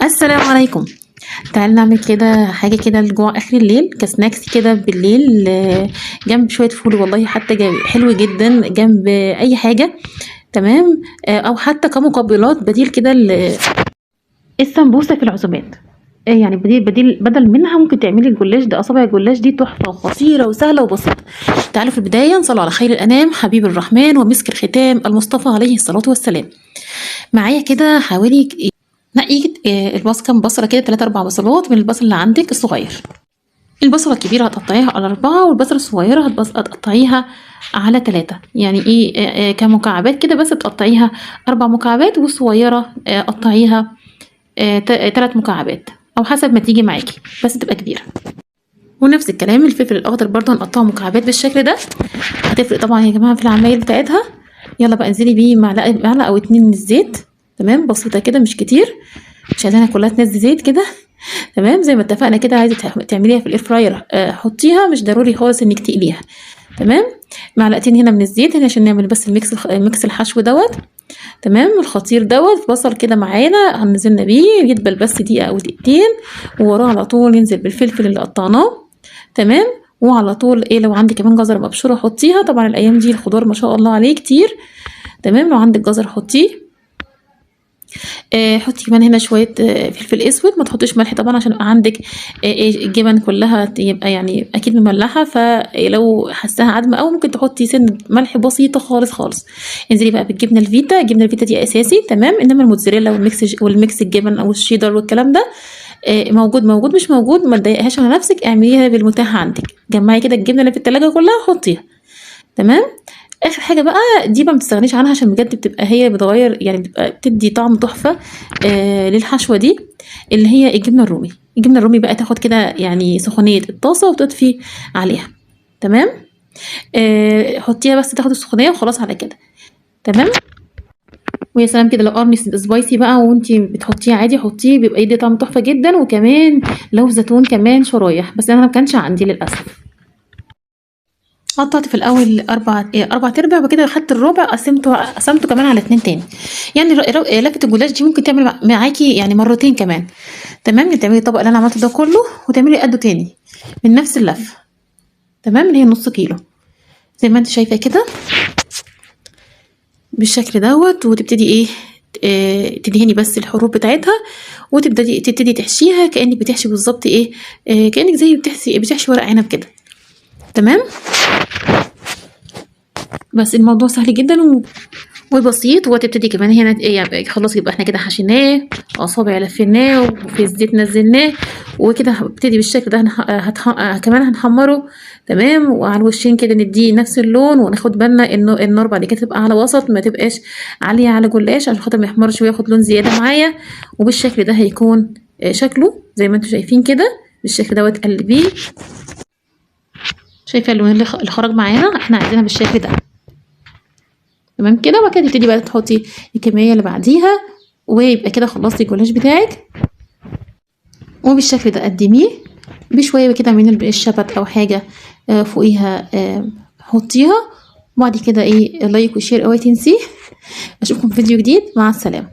السلام عليكم. تعالوا نعمل كده حاجة كده الجوع آخر الليل ك snacks كده بالليل، جنب شوية فول، والله حتى حلو جدا جنب أي حاجة. تمام، أو حتى كمقبلات بديل كده السمبوسة في العزومات. يعني بديل بدل منها ممكن تعملي الجلاش ده، أصابع الجلاش دي تحفة وخطيرة وسهلة وبسيطة. تعالوا في البداية نصلي على خير الأنام حبيب الرحمن ومسك الختام المصطفى عليه الصلاة والسلام. معايا كده حوالي نقي البصل، كام بصلة كده، 3 4 بصلات من البصل اللي عندك الصغير. البصلة الكبيرة هتقطعيها على 4، والبصلة الصغيرة هتقطعيها على 3، يعني ايه، كمكعبات كده، بس تقطعيها 4 مكعبات، والصغيرة قطعيها 3 مكعبات أو حسب ما تيجي معاكي، بس تبقى كبيرة. ونفس الكلام الفلفل الأخضر برضه هنقطعه مكعبات بالشكل ده، هتفرق طبعا يا جماعة في العمايل بتاعتها. يلا بقى انزلي بيه معلقة أو 2 من الزيت، تمام، بسيطة كده مش كتير، مش عايزينها كلها تنزل زيت كده. تمام، زي ما اتفقنا كده، عايزة تعمليها في ال air fryer، حطيها، مش ضروري خالص انك تقليها. تمام، معلقتين هنا من الزيت هنا عشان نعمل بس mix الحشو دوت. تمام، الخطير دوت. بصل كده معانا هنزلنا بيه يدبل بس دقيقة أو دقيقتين، ووراه على طول ينزل بالفلفل اللي قطعناه. تمام، وعلى طول ايه، لو عندك كمان جزر مبشورة حطيها، طبعا الأيام دي الخضار ما شاء الله عليه كتير. تمام، لو عندك جزر حطيه. حطي كمان هنا شوية فلفل اسود، ما تحطيش ملح طبعا عشان يبقى عندك الجبن كلها يبقى اكيد مملحة، فلو حساها عدمة او ممكن تحطي سن ملح بسيطة خالص خالص. انزلي بقى بالجبنة الفيتا، الجبنة الفيتا دي اساسي. تمام، انما الموتزاريلا وال mix الجبن او الشيدر والكلام ده، موجود، مش موجود ما تضايقهاش على نفسك، اعمليها بالمتاح عندك. جمعي كده الجبنة اللي في التلاجة كلها وحطيها. تمام، اخر حاجة بقى دي ما بتستغنيش عنها عشان بجد بتبقى هي بتغير، يعني بتبقى بتدي طعم تحفة، للحشوه دي، اللي هي الجبنة الرومي. الجبنة الرومي بقى تاخد كده سخونيه الطاسه وتطفي عليها. تمام، حطيها بس تاخد السخونيه وخلاص على كده. تمام، ويا سلام كده لو قرن سبايسي بقى وانتي بتحطيه عادي حطيه، بيبقى يدي طعم تحفة جدا. وكمان لو زيتون كمان شرايح، بس انا ما كانش عندي للاسف. قطعت في الاول 4 ارباع، وكده خدت الربع قسمته كمان على 2 تاني. لفه الجلاش دي ممكن تعمل معاكي مرتين كمان. تمام، تعملي الطبق اللي انا عملته ده كله وتعملي قده تاني من نفس اللفة. تمام، اللي هي نص كيلو زي ما انت شايفه كده بالشكل دوت. وتبتدي تدهني بس الحروف بتاعتها، وتبتدي تحشيها كانك بتحشي بالظبط ايه، كانك زي بتحشي ورق عنب كده. تمام، بس الموضوع سهل جدا وبسيط. وتبتدي كمان هنا ايه، خلاص يبقى احنا كده حشيناه اصابع، لفيناه وفي الزيت نزلناه وكده. هبتدي بالشكل ده كمان هنحمره. تمام، وعلى الوشين كده نديه نفس اللون، وناخد بالنا انه النار بعد كده تبقى على وسط، ما تبقاش عالية على جلاش عشان خاطر ما يحمرش وياخد لون زيادة معايا. وبالشكل ده هيكون، شكله زي ما انتم شايفين كده بالشكل دوت. قلبية، شايفه اللون اللي خرج معانا، احنا عايزينها بالشكل ده. تمام كده، وبعد كده تبتدي بقى تحطي الكمية اللي بعديها، ويبقى كده خلصتي الجلاش بتاعك. وبالشكل ده قدميه بشوية كده من الشبت او حاجة، فوقيها، حطيها. وبعد كده like و share اوعي تنسيه. اشوفكم في فيديو جديد، مع السلامة.